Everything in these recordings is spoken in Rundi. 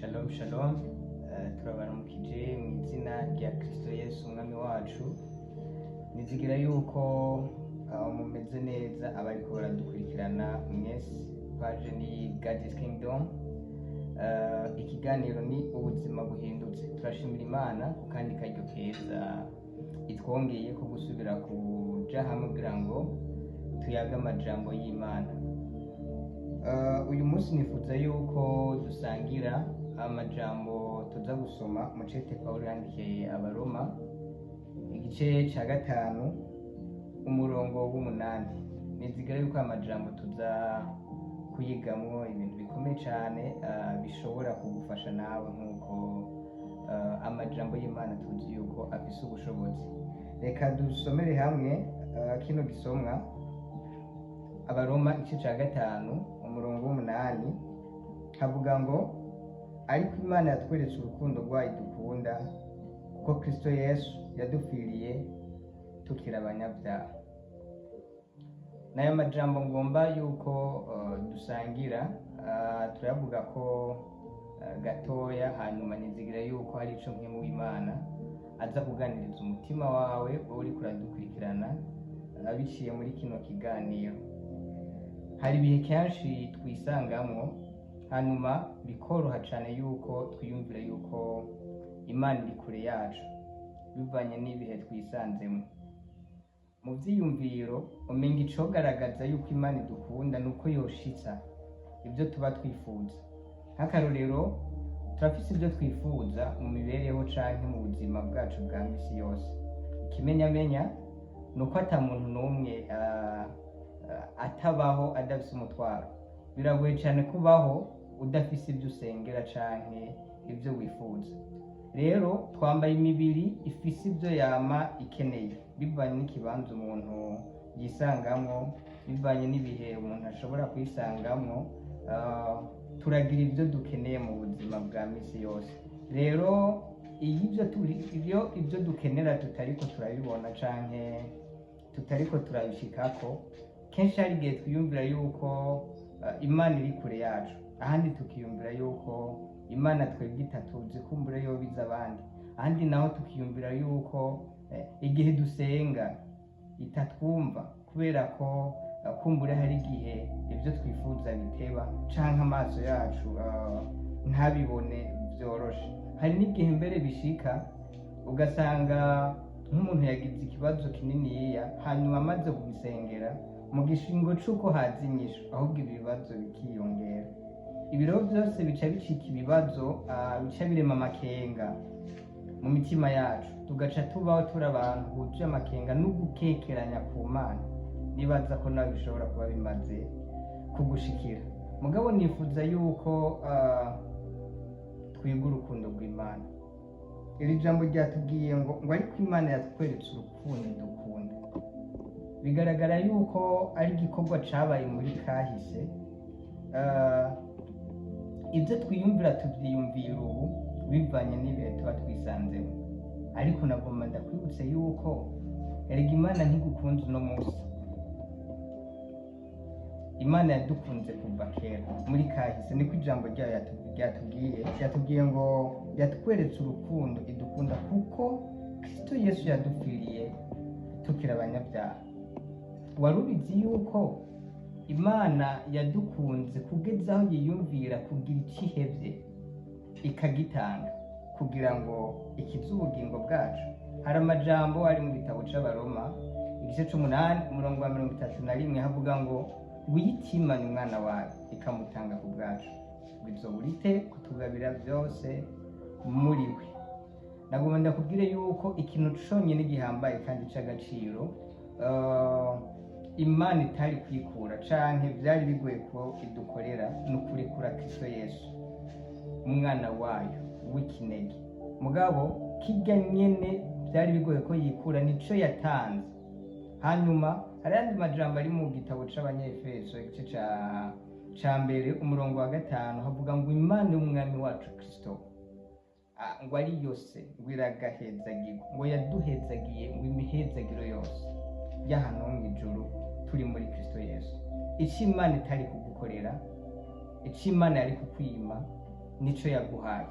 Shalom shalom. Turabaramukije mu izina rya Kristo Yesu Umwami wacu. Nizigira yuko mumeze neza abariko baradukurikirana mwese. Page ni God's Kingdom. Ikiganiro ni Ubuzima Buhindutse. Turashimira Imana ku kandi karyo keza itwongeye ko gusubira kuja hamwe kugira ngo tuyage amajambo y'Imana. Uyu munsi nifuza yuko dusangira amajambo tuza gusoma mu cete Pawulo yandikiye Abaroma, igice ca 5, umurongo w'8. Nizigira yuko amajambo tuza kuyigamwo ibintu bikomeye cane, bishobora kugufasha nawe nk'uko amajambo y'Imana tuzi yuko afise ubushobozi. Reka dusomere hamwe kino gisomwa, Abaroma igice ca 5, umurongo w'8, havuga ngo: "Ariko Imana yatweretse urukundo rwayo idukunda, kuko Kristo Yesu yadupfiriye tukiri abanyabyaha." N'ayo majambo ngomba yuko dusangira, turayavuga ko gatoya, hanyuma nizigira yuko hari ico Mpwemu w'Imana aza kuganiriza umutima wawe, wowe uriko uradukurikirana, biciye muri kino kiganiro. Hari ibihe kenshi twisangamwo, hanyuma bikoroha cane yuko twiyumvira yuko Imana iri kure yacu bivanye n'ibihe twisanzemwo. Mu vyiyumviro umenga icogaragaza yuko Imana idukunda nuko yoshitsa ibyo tuba twifuza. Nk'akarorero, turafise ibyo twifuza mu mibereho canke mu buzima bwacu bwa misi yose. Ikimenyamenya ni uko ata muntu n'umwe atabaho adafise umutwaro. Biragoye cane kubaho udafise ibyo usengera canke ibyo wifuza. Rero twambaye imibiri ifise ibyo yama ikeneye, bivanye n'ikibanza umuntu yisangamwo, bivanye n'ibihe umuntu ashobora kwisangamwo. Turagira ibyo dukeneye mu buzima bwa misi yose. Rero iyo ibyo turi ibyo dukenera tutariko turabibona canke tutariko turabishikako, kenshi hari igihe twiyumvira yuko Imana iri kure yacu, ahandi tukiyumvira yuko Imana twebwe itatuzi, kumbura yo biza abandi, ahandi naho tukiyumvira yuko igihe dusenga itatwumva, kubera ko kumbura hari igihe ibyo twifuza biteba canke amaso yacu ntabibone vyoroshe. Hari n'igihe mbere bishika ugasanga nk'umuntu yagize ikibazo kininiya, hanyuma amaze kugisengera, mu gishingo c'uko haza inyishu, ahubwo ibibazo bikiyongera. Ibiro byose bica bicika ibibazo, bica birema amakenga mu mitima yacu, tugaca tubaho turi abantu buzuye amakenga no gukekeranya ku Mana. Nibaza ko nawe bishobora kuba bimaze kugushikira. Mugabo nifuza yuko twiga urukundo rw'Imana. Iri jambo ryatubwiye ngo ariko Imana yatweretse urukundo idukunda. Bigaragara yuko ari igikorwa cabaye muri kahise. Ibyo twiyumvira tuvyiyumvira ubu bivanye n'ibihe tuba twisanzemo, ariko nagomba ndakwibutse yuko erega Imana ntigukunze uno munsi. Imana yadukunze kuva kera muri kahise, niko ijambo ryayo ryatubwiye. Ryatubwiye ngo yatweretse urukundo idukunda kuko Kristo Yesu yadupfiriye tukiri abanyabyaha. Wari ubizi yuko Imana yadukunze kugeza aho yiyumvira kugira icyo ihevye ikagitanga kugira ngo ikize ubugingo bwacu? Hari amajambo ari mu gitabo c'Abaroma, igice c'8, umurongo wa 31, havuga ngo: "Wiyitimanye umwana wayo ikamutanga ku bwacu, ngo izoburite kutugabira byose muri we?" Nagomba ndakubwire yuko ikintu conyine gihambaye kandi c'agaciro, Imana itari kwikura canke vyari bigoye ko idukorera, ni ukurekura Kristo Yesu, umwana wayo w'ikinege. Mugabo kirya nyene vyari bigoye ko yikura, nico yatanze. Hanyuma hari ayandi majambo ari mu gitabo c'Abanyefeso, igice ca 1, umurongo wa 5, havuga ngo: "Imana y'Umwami wacu Kristo, ngo ari yose, ngo iragahezagirwa, ngo yaduhezagiye ngo imihezagiro yose y'ahantu ho mw'ijuru turi muri Kristo Yesu." Ico Imana itari kugukorera, ico Imana yari kukwima. nico yaguhaye.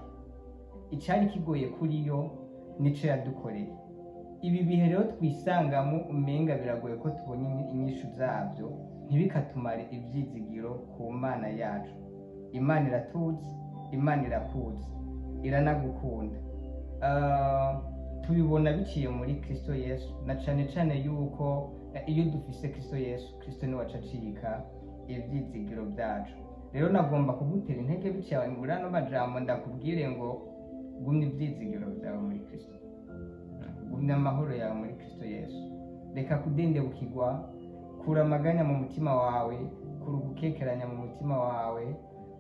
Icari kigoye kuri yo nico yadukoreye. Ibi bihe rero twisangamo umenga biragoye ko tubona inyishu zabyo, ntibikatumare ibyizigiro ku Mana yacu. Imana iratuzi, Imana irakuzi, iranagukunda. Tubibona biciye muri Kristo Yesu, na cane cane yuko iyo dufise Kristo Yesu, Kristo niwe aca acika ibyizigiro byacu. Rero nagomba kugutera intege biciye muri ano majambo, ndakubwire ngo gumya ibyizigiro byawe muri Kristo, gumya amahoro yawe muri Kristo Yesu. Reka kudendebukirwa, kura amaganya mu mutima wawe, kura ugukekeranya mu mutima wawe.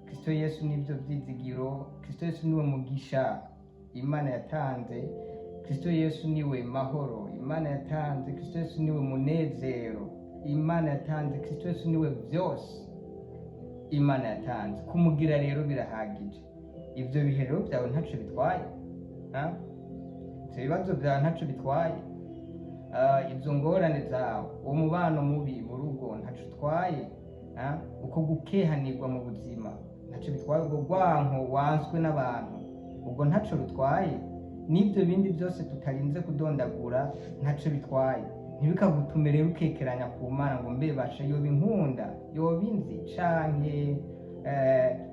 Kristo Yesu nibyo byizigiro, Kristo Yesu niwe mugisha Imana yatanze, Kristo Yesu niwe mahoro Imana yatanze, Kristo Yesu niwe munezero Imana yatanze, Kristo Yesu niwe byose Imana yatanze. Kumugira rero birahagije. Ibyo bihe rero byawe ntaco bitwaye, ha? Ibyo bibazo byawe ntaco bitwaye. Izo ngorane zawe, uwo mubano mubi mu rugo ntaco utwaye, ha? Uko gukehanirwa mu buzima ntaco bitwaye, ubwo rwanko wanswe n'abantu ubwo ntaco rutwaye, n'ibyo bindi byose tutarinze kudondagura ntaco bitwaye. Ntibikagutume rero ukekeranya ku Mana ngo mbe basha yoba inkunda, yoba inzi, canke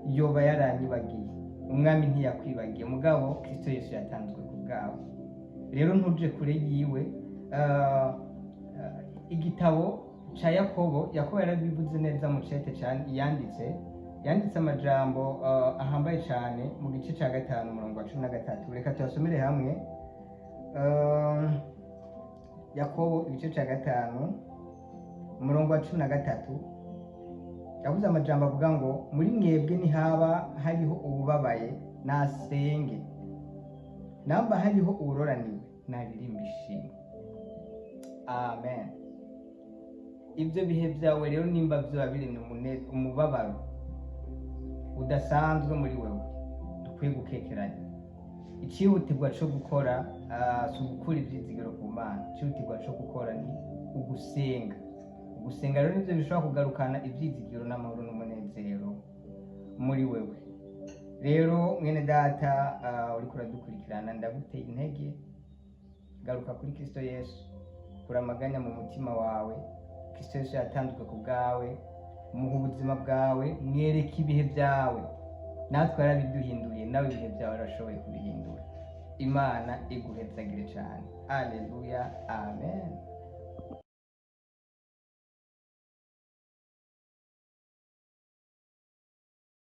yoba yaranyibagiye. Umwami ntiyakwibagiye, mugabo Kristo Yesu yatanzwe ku bwawe. Rero ntuje kure yiwe. Igitabo ca Yakobo, Yakobo yarabivuze neza mu cete cane yanditse amajambo ahambaye cane mu gice ca 5 umurongo wa 13. Reka tuyasomere hamwe. Yakobo igice ca 5 umurongo wa 13 yavuze amajambo avuga ngo muri mwebwe ntihaba hariho uwubabaye nasenge, namba hariho uwuroraniwe naririmba ishimwe. Amen. Ibyo bihe byawe rero nimba vyoba biri umubabaro udasanzwe muri wewe, dukwiye gukekeranya. Icihutirwa co gukora si ugukura ivyizigiro ku Mana, icihutirwa co gukora ni ugusenga. Ugusenga rero nivyo bishobora kugarukana ivyizigiro n'amahoro n'umunezero muri wewe. Rero mwene data, uriko uradukurikirana, ndaguteye intege, garuka kuri Kristo Yesu, kura amaganya mu mutima wawe. Kristo Yesu yatanzwe ku bwawe, muha ubuzima bwawe, mwereke ibihe byawe. Natwe yarabiduhinduriye, nawe ibihe byawe arashoboye kubihindura. Imana iguhezagire cyane. Aleluya, amen.